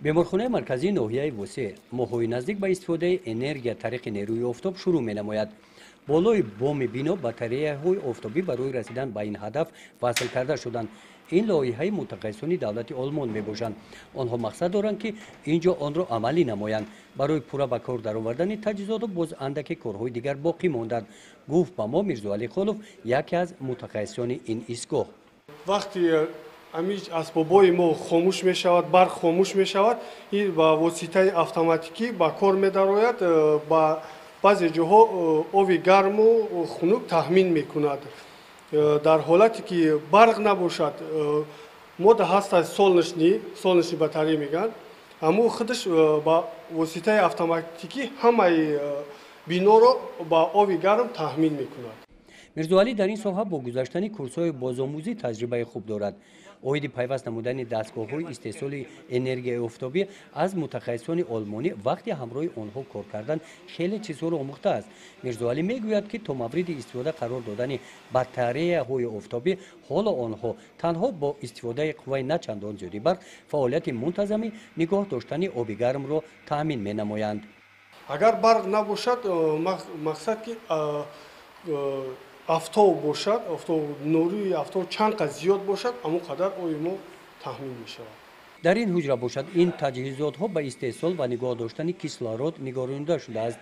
Беморхонаи марказии ноҳияи Восеъ моҳҳои наздик ба истифодаи энергия тариқи нерӯи офтоб шурӯъ менамояд. Болои боми бино батареяҳои офтобӣ барои расидан ба ин ҳадаф васл карда шуданд. Ин лоиҳаи мутахассисони давлати Олмон мебошанд. Онҳо мақсад доранд, ки ин ҷо онро амалӣ намоянд. Барои пурра ба кор даровардани таҷҳизоту боз андаке корҳои дигар боқӣ монданд, гуфт ба мо Мирзоалӣ Холов, яке аз мутахассисони ин истгоҳ. Вақти ҳамин асбобҳои мо хомӯш мешавад, барқ хомӯш мешавад, ин ба воситаи автоматикӣ ба кор медарояд, ба баъзе ҷоҳо оби гарму хунук таъмин мекунад. Дар ҳолате ки барқ набошад, мода ҳаста солнечный батарея мегӯянд, аммо худаш ба воситаи автоматикӣ ҳамаи биноро ба оби гарм таъмин мекунад. Мирзоалӣ дар ин соҳа бо гузаштани курсҳои бозомӯзӣ таҷрибаи хуб дорад. Оиди пайваст намудани дастгоҳҳои истеҳсоли энергияи офтобӣ аз мутахассисони олмонӣ вақти ҳамроҳи онҳо кор кардан хеле чизҳоро омӯхтааст. Мирзоалӣ мегӯяд, ки то мавриди истифода қарор додани батареяҳои офтобӣ ҳоло онҳо танҳо бо истифодаи қувваи на чандон зиёди барқ фаъолияти мунтазами нигоҳ доштани оби гармро таъмин менамоянд. Агар барқ набошад, мақсад ки офтоб бошад, офтоб, нури офтоб чанд қад зиёд бошад, ҳамон қадар оби мо таъмин мешавад. Дар ин ҳуҷра бошад, ин таҷҳизотҳо ба истеҳсол ва нигоҳ доштани кислород нигоҳонида шудааст.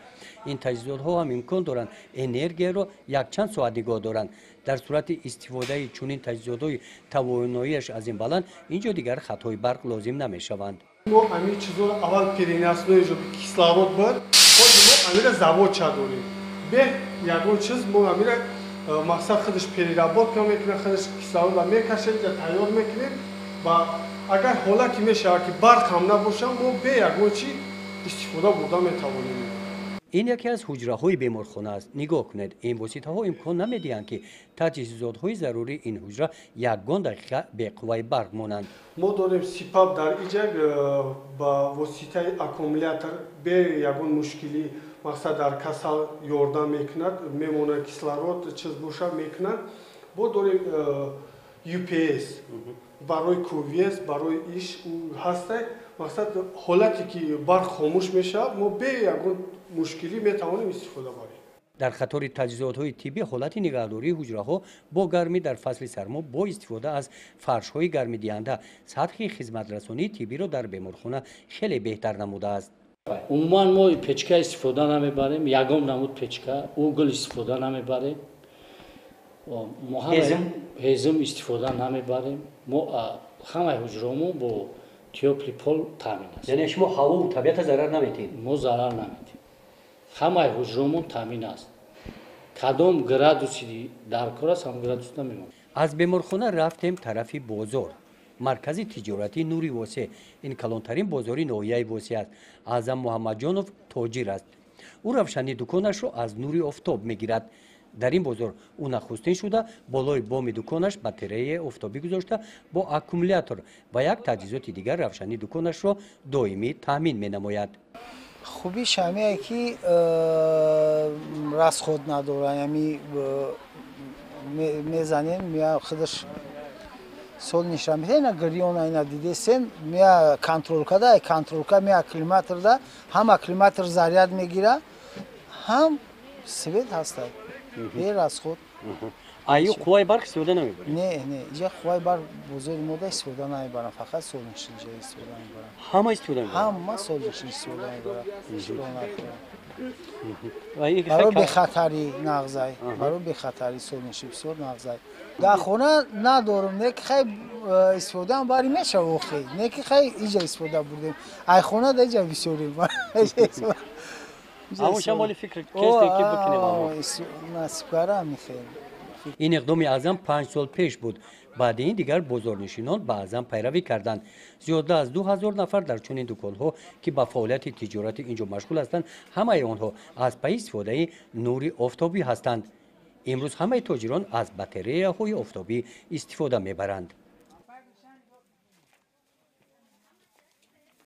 Ин таҷҳизотҳо ҳам имкон доранд энергияро якчанд соат нигоҳ доранд. Дар сурати истифодаи чунин таҷҳизотҳои тавоноияш аз ин баланд, ин ҷо дигар хатҳои барқ лозим намешаванд. Мо ҳамин чизҳоро аввал переносной кислород буд, ҳозир мо ҳамира заводча дорем. Бе ягон чиз мо ҳамира мақсад худаш переработка мекунад, худаш кислородро мекашад, тайёр мекунем ва агар ҳолате мешавад ки барқ ҳам набошад, мо бе ягон чи истифода бурда метавонем. Ин яке аз ҳуҷраҳои беморхона аст. Нигоҳ кунед, ин воситаҳо имкон намедиҳанд, ки таҷҳизотҳои зарурии ин ҳуҷра ягон дақиқа беқувваи барқ монанд. Мо дорем СИПАП дар иҷа ба воситаи аккумулятор бе ягон мушкилӣ мақсад дар касал ёрдам мекунад, мемонад, кислород чиз боша мекунад. Бо дорем UPS барои кувез, барои иш ҳаста. Мақсад ҳолате ки барқ хомӯш мешавад, мо бе ягон мушкилӣ метавонем истифода барем. Дар қатори таҷҳизотҳои тиббӣ ҳолати нигаҳдории ҳуҷраҳо бо гармӣ дар фасли сармо бо истифода аз фаршҳои гармидиҳанда сатҳи хизматрасонии тиббиро дар беморхона хеле беҳтар намудааст. Умуман мо печка истифода намебарем, ягон намуд печка, угол истифода намебарем, ҳезум истифода намебарем. Мо ҳамаи ҳуҷраҳомо бо тёплый пол таъмин аст. Яъне шумо ҳавову табиата зарар наметиҳед? Мо зарар наметиҳем. Ҳамаи ҳуҷраҳомон таъмин аст. Кадом градуси дар кор аст, ҳам градус намемонад. Аз беморхона рафтем тарафи бозор. Маркази тиҷоратии Нури Восеъ. Ин калонтарин бозори ноҳияи Восеъ аст. Аъзам Муҳаммадҷонов тоҷир аст. Ӯ равшании дуконашро аз нури офтоб мегирад. Дар ин бозор ӯ нахустин шуда болои боми дуконаш батареяи офтобӣ гузошта бо аккумулятор ва як таҷҳизоти дигар равшании дуконашро доимӣ таъмин менамояд. Хубиш ҳамее ки расход надорад, ами мезанем, мея худаш солнечный ина гирёна ина дидесен, мея контрол када, контрол ка мея аккумуляторда, ҳам аккумулятор заряд мегира, ҳам свет ҳастад, бе расход. Аю қувваи барқ истифода намебаред? Не, не, иҷа қувваи барқ бозори мода истифода намебарам, фақат солнечный иҷа истифода мебарам. Ҳама истифода мебаранд? Ҳама солнечный истифода мебарам. Барои бехатарӣ нағзай, барои бехатарӣ солнечный бисёр нағзай. Дар хона надорум, не ки хай истифодаам бари мешава охи, не ки хай иҷа истифода бурдем. Ай хона да иҷа бисёрем. Ҳамошам моли фикр кестем ки бикунем. Насиб кара мехел. Ин иқдоми Аъзам 5 сол пеш буд. Баъди ин дигар бозорнишинон ба Аъзам пайравӣ карданд. Зиёда аз 2000 нафар дар чунин дуконҳо, ки ба фаъолияти тиҷорати ин ҷо машғул ҳастанд, ҳамаи онҳо аз пайи истифодаи нури офтобӣ ҳастанд. Имрӯз ҳамаи тоҷирон аз батареяҳои офтобӣ истифода мебаранд.